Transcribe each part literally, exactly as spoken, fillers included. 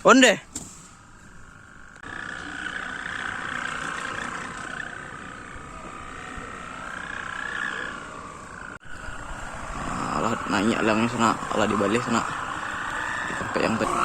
Onde. Alah, naiak lah sanak, alah dibaleh sanak. Di tampek yang tadi.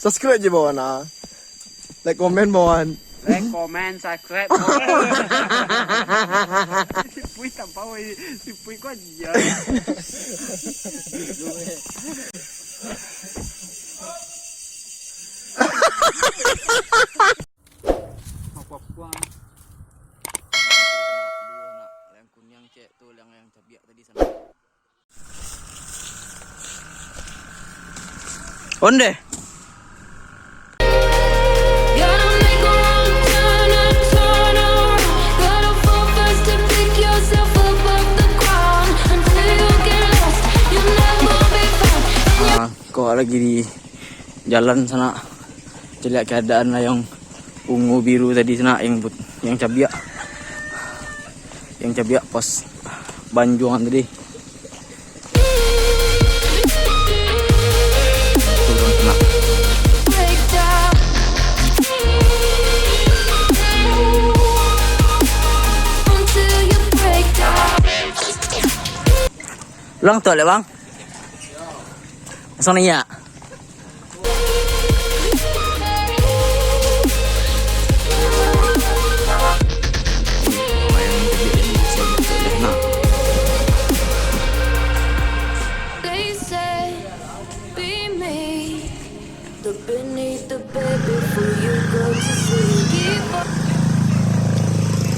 Subscribe je bawan ah. Like, komen bawan. Like, komen, subscribe. Si Pui tak tahu, eh. Si Pui kau aja. Apa-apa. Yang kuniang cek tu, yang, yang cabiak tadi sana. Onde. Ah, kok lagi di jalan sana. Caliak keadaan lah yang ungu biru tadi sana, yang but-, yang cabiak. Yang cabiak pas banjuangan tadi. Turun sana. Ulang tu, Lek, Bang. Langsung naiak.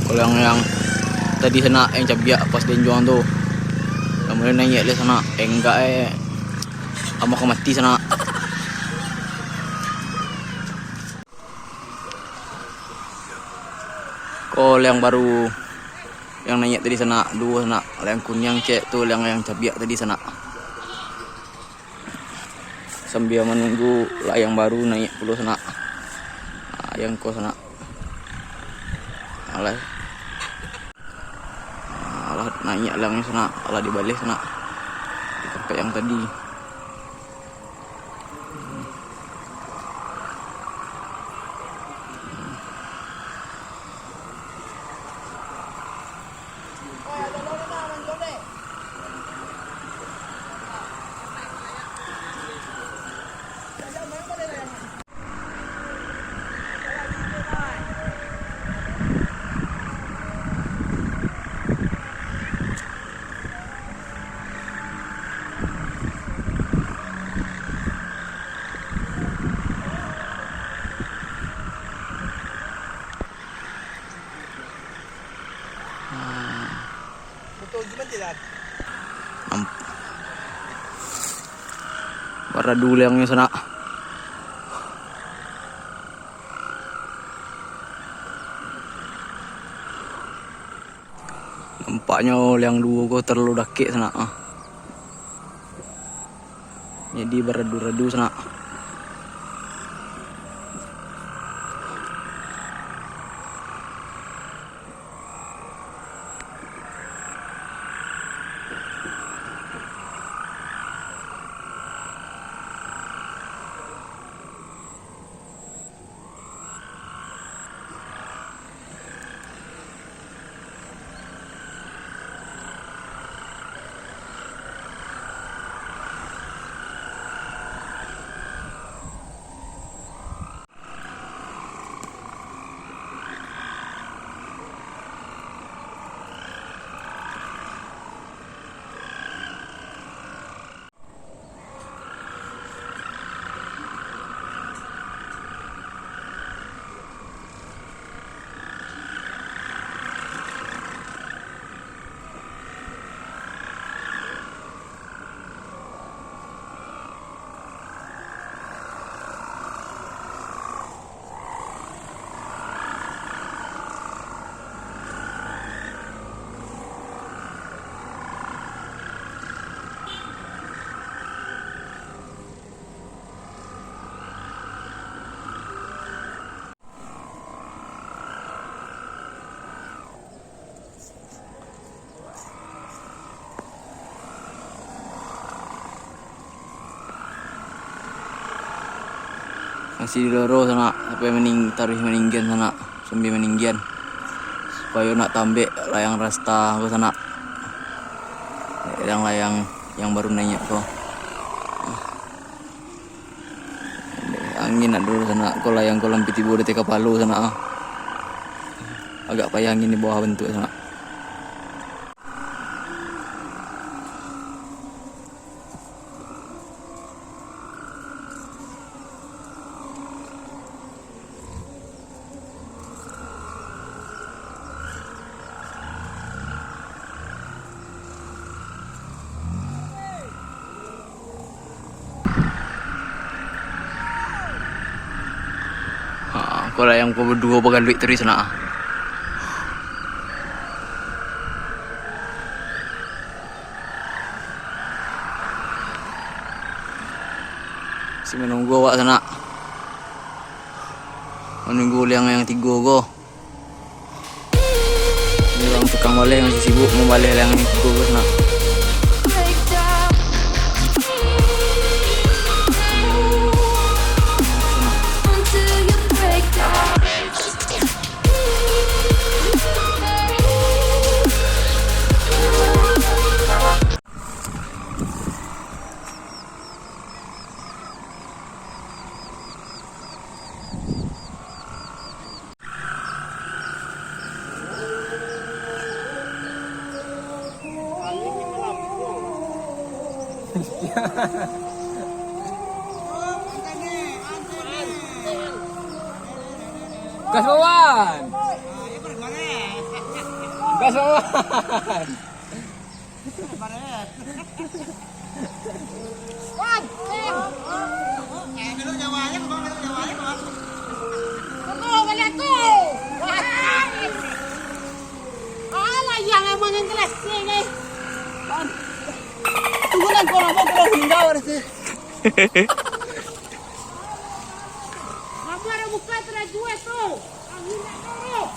Kalau yang, yang tadi sanak, yang cabiak pas di anjuang tu, lah mulai naiak lai sanak, enggak eh, amah ka mati sanak. Ko liang baru, yang naiak tadi sanak, duo sanak, liang kuniang cek tu, liang, yang cabiak tadi sanak. Sambia manunggu liang baru naiak pulo sanak. Ah, yang ko sanak. Alah. Alah, naiak liang sanak, alah dibaleh sanak. Di tampek yang tadi. Namp-, baradu liangnyo sanak. Nampaknyo liang duo ko talalu dakek sanak, ah. Jadi baradu-radu sanak. Masih diloro sanak, sampai maning-, taruih maninggian sanak, sambil maninggian. Supayo nak tambek layang rasta ko sanak. Layang-layang yang baru naiak ko. Angin nak dulu sanak, ko layang ko lampih tibo di ateh kapalo sanak ah. Agak payah angin di bawah bantuak sanak. Ha, ko lah yang ko baduo bagaluik tadi sanak ah. Si manunggu awak sanak. Manunggu liang yang tigo ko. Ni urang tukang baleh masih sibuk mambaleh liang yang tigo ko sanak. Gas, Wawan! Gas, Wawan! Alah, yang emang yang kelas C ni. Tunggu lah, kau nampak terus hingga, berarti. Mama ada buka, terus jual tu. Angin nak turun.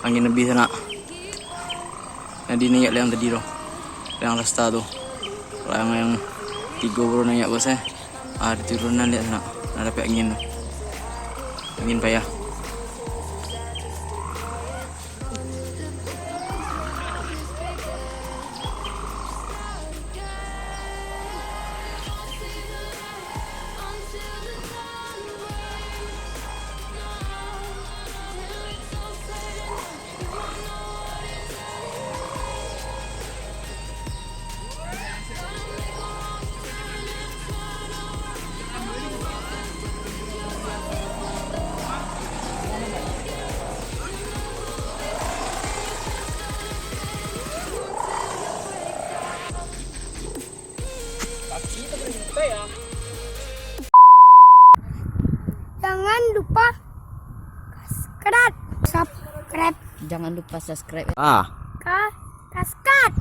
Angin lebih sanak. Jadi naiak liang tadi tu. Liang rasta tu. Liang yang tigo baru naiak bos eh. Ah, di turunan lihat sanak. Nah, dapek angin tu. Angin payah. Jangan lupa subscribe. Subscribe. Jangan lupa subscribe. Ah. Ka-, kaskat.